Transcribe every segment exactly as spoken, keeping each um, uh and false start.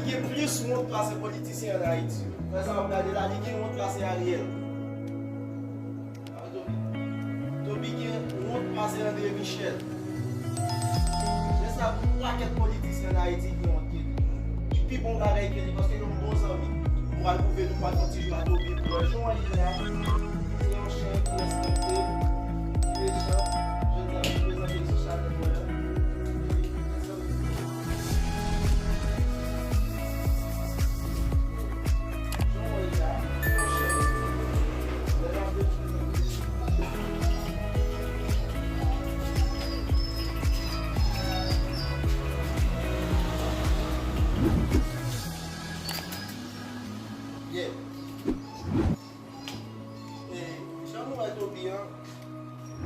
Gen plis wont pase politisyen ann Ayiti. Frè sa w ap gade la, li gen wont pase Ariel. Toby gen wont pase André Michel. Se sa, gon pakèt politisyen ann Ayiti gen wont ke li. Li pi bon bagay ke li, paske yon bon zanmi. M pral pwouve nou, m pral fè yon ti jwe a Toby pou wè jan w ye la. Se yon chen ki respekte, ki mechan. Jodi a, m prezante l sou chanèl mwen an. Yeah. E, jan nou wè Toby an,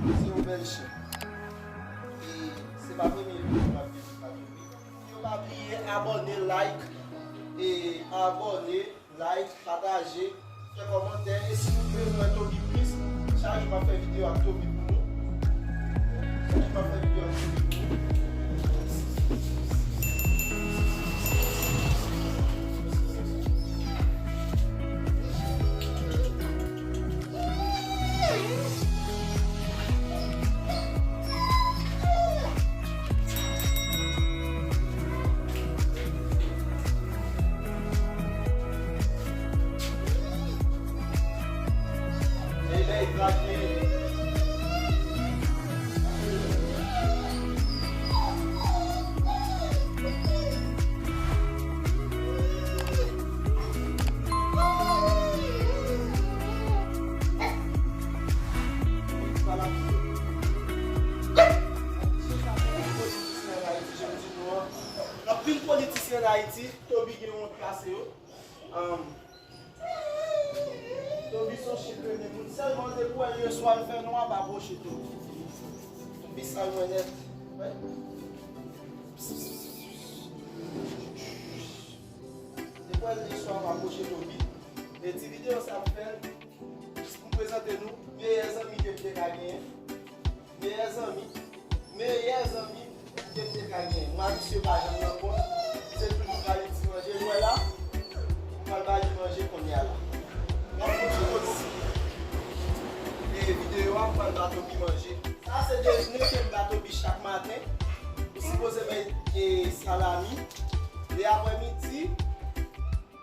se yon bèl chen. E se pa premye videyo m ap vin ak Toby. Yo pa bliye abòne, like, e abòne, like, pataje, fè kòmantè. E si nou bezwen Toby plis, chak jou m ap fè videyo ak Toby pou nou. Chak jou m ap fè videyo ak Toby pou nou. Anpil politisyen ann Ayiti, Toby gen wont pase yo. Ann, Toby se yon chen k renmen moun. Sèlman depi w wè l yèswa l fè nwa, pa pwoche Toby. Toby sal mwen nèt. Wè. Depi w wè l yèswa, pa pwoche Toby. E ti videyo sa m fè l pou m prezante nou meyè zanmi ke m te ka genyen. Meyè zanmi, meyè zanmi ke m te ka genyen. Mwen ak misye pa janm nan kont, se toujou ba li ti manje. Jwè la, m pral ba li manje kounye a la. N ap kontinye nou. E videyo a, m pral ba Toby manje. Sa se dejene ke m ba Toby chak maten. Ou sipoze bay, e, salami. E aprèmidi,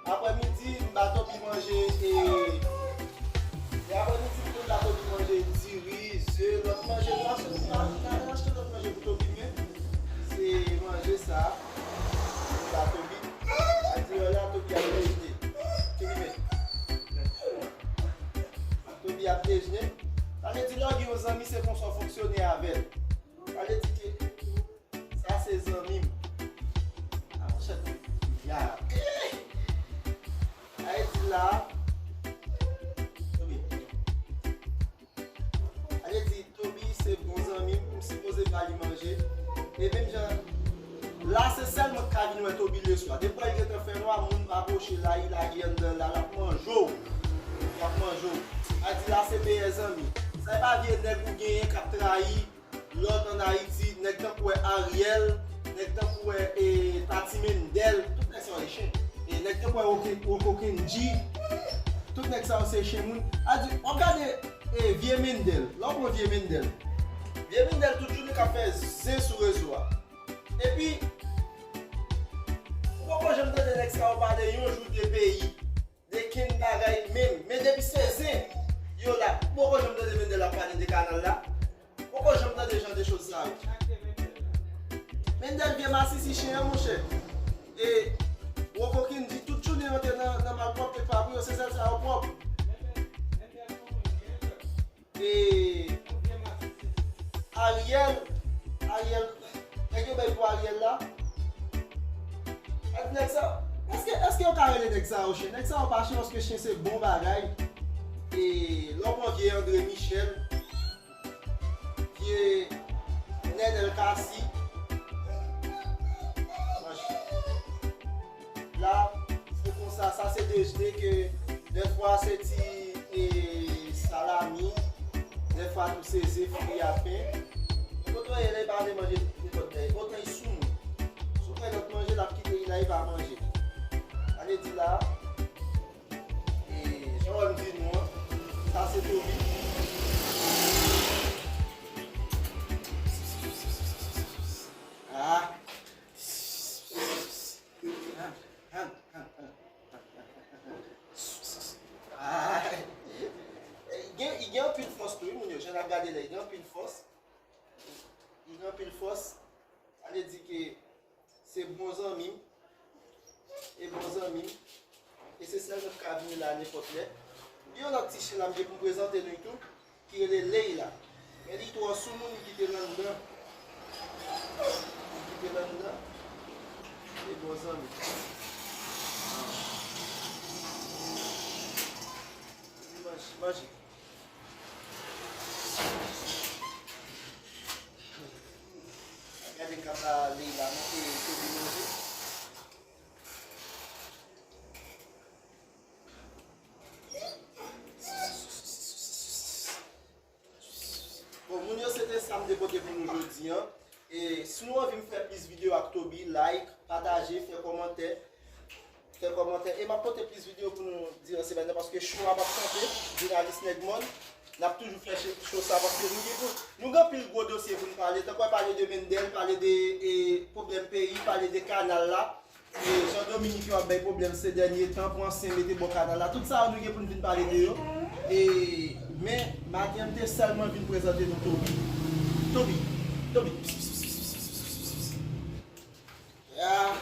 Aprèmidi, m ba Toby manje, e, e aprèmidi, m konn ba Toby manje diri, ze, lòt manje. Nou achte, nou pa, nou pa achte lòt manje pou Toby, men se manje sa, m ba Toby. A di lè la, Toby ap dejene. Toby, men. Toby ap dejene. Sa vle di, lè w gen yon zanmi, se konsa w fonksyone avè l. Sa vle di ke Sa se zanmi m. A, monchè, Toby. Ya. Sa vle di la, Toby. Sa vle di, Toby se bon zanmi m, m sipoze ba li manje. E menm jan, la se sèl mwen k ka vin wè Toby leswa. Depi w gentan fè nwa, moun pa pwoche la, li lage anndan la, l ap manje w. L ap manje w. Sa vle di la se meyè zanmi. Sa e pa vye nèg ou genyen k ap trayi lòt ann Ayiti, nèg tankou wè Ariel, nèg tankou wè, e, Tati Mendel, tout nèg sa yo se chen. E nèg tankou wè Oke-, Woko Kendji, tout nèg sa yo se chen moun. A di, w ap gade, e, vye Mendel, lè w pran vye Mendel. Vye Mendel tout jounen k ap fè zen sou rezo a. Epi, ou poko janm tande nèg sa yo pale yon jou de peyi. De kenn bagay menm. Men depi se zen yo la, poko janm tande Mendel ap pale de kanal la. Poko janm tande jan de choz sa yo. Mendel vye masisi chen an, monchè. E Woko Kendji tout jounen antre nan, nan malpwòpte pa pou yo, se sèl sa yo pwòp. E Ariel, Ariel, nèg yo bay pou Ariel la. Gad nèg sa. Èske, èske yo ka rele nèg sa yo chen? Nèg sa yo pa chen, paske chen se bon bagay. E lè w pran vye André Michel, vye Nenel Cassy, la, se konsa, sa se dejene ke dèfwa se ti, e, salami, dèfwa tou se ze fri a pen. Kote w ye la, li pa vle manje nenpòt bagay. Otan li sou moun. Si w fè lòt manje, l ap kite li la, li pa manje. Vle di la, e, jan w wè m di nou an, sa se Toby. Ah. Ah. Li gen, li gen anpil fòs tou, wi, moun yo. Jan n ap gade la, li gen anpil fòs. Li gen anpil fòs. Sa vle di ke se bon zanmi m. E bon zanmi m. E se sèl nou k ka vini la nenpòt lè. Gen yon lòt ti chen la m gen pou m prezante nou tou, ki rele Leila. Men li twò sou moun, li kite l anndan. Li kite l anndan. E bon zanmi. Li manje, manje. Gade kaka Leila, montre Toby manje. Bon, moun yo, se te sa m te pote pou nou jodi an. E si nou anvi m fè plis videyo ak Toby, like, pataje, fè kòmantè. Fè kòmantè. E m ap pote plis videyo pou nou diran semèn nan, paske cho a p ap kanpe. Jounalis Nèg Mòn, n ap toujou fè cho, cho sa, paske nou gen pou, nou gen anpil gwo dosye pou n pale. Tankou pale de Mendel, pale de, e, pwoblèm peyi, pale de kanal la. E, jan Dominik yo ap bay pwoblèm se dènye tan, pran sen mete bò kanal la. Tout sa yo nou gen pou n vin pale de yo. E, men, maten an, m te sèlman vin prezante nou Toby. Toby, Toby. Ya.